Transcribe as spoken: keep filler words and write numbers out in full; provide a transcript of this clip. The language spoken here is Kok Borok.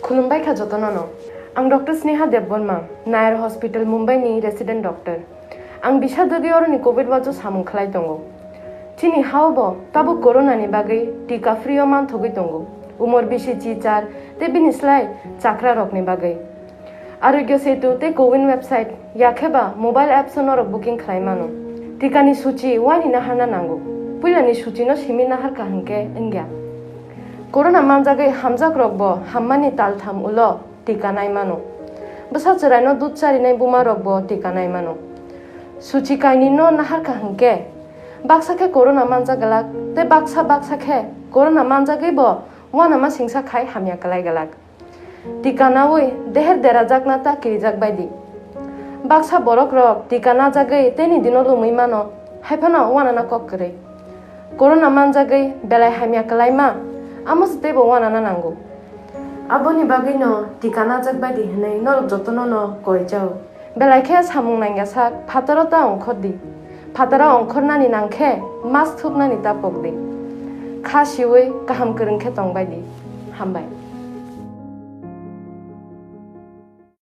Khulumbai kha jotono no. Ang Doctor Sneha Debbarma, Nair Hospital Mumbai ni resident doctor. Ang bisa dagi oro ni covid wajo samung khlai tongo. Chini hao bo tabuk corona ni bagwi tika free o manthogwi tongo. Umor bisi chichar tei bini slai chakra rok ni bagwi. Arogya Setu tei Cowin website yakhe ba mobile apps o norok booking khlai mano. Tika ni suchi wani naharna nango. Puila ni suchi no simi naharkha hwnkhe wngya. Corona manjagwi hamjak rok bo hammani taltham ulo tika nai mano. Bwsa chwraino dud charinai buma rok bo tika nai mano. Suchi kainwi no naharkha hwnkhe baksa khe corona manjak glak tei baksa baksa khe corona manjagwi bo uanama singsa khai hamya kwlai glak. Tika naui deher derajakna ta kirijak baidi. Baksa borok rok tika najagwi tei ni dino lumui mano, haiphano uanana kok kwrwi. Corona manjagwi belai hamya kwlaima, amo se teibo uanana nango. Aboni bagwino tika najak baidi hwnwi norok jotono no koi chao. Belai khe samung nangya sak phataro ta ongkhor di. Phataro ongkhornani nang khe mask thupnani ta pok di. Kha siui kaham kwrwng khe tong baidi. Hambai.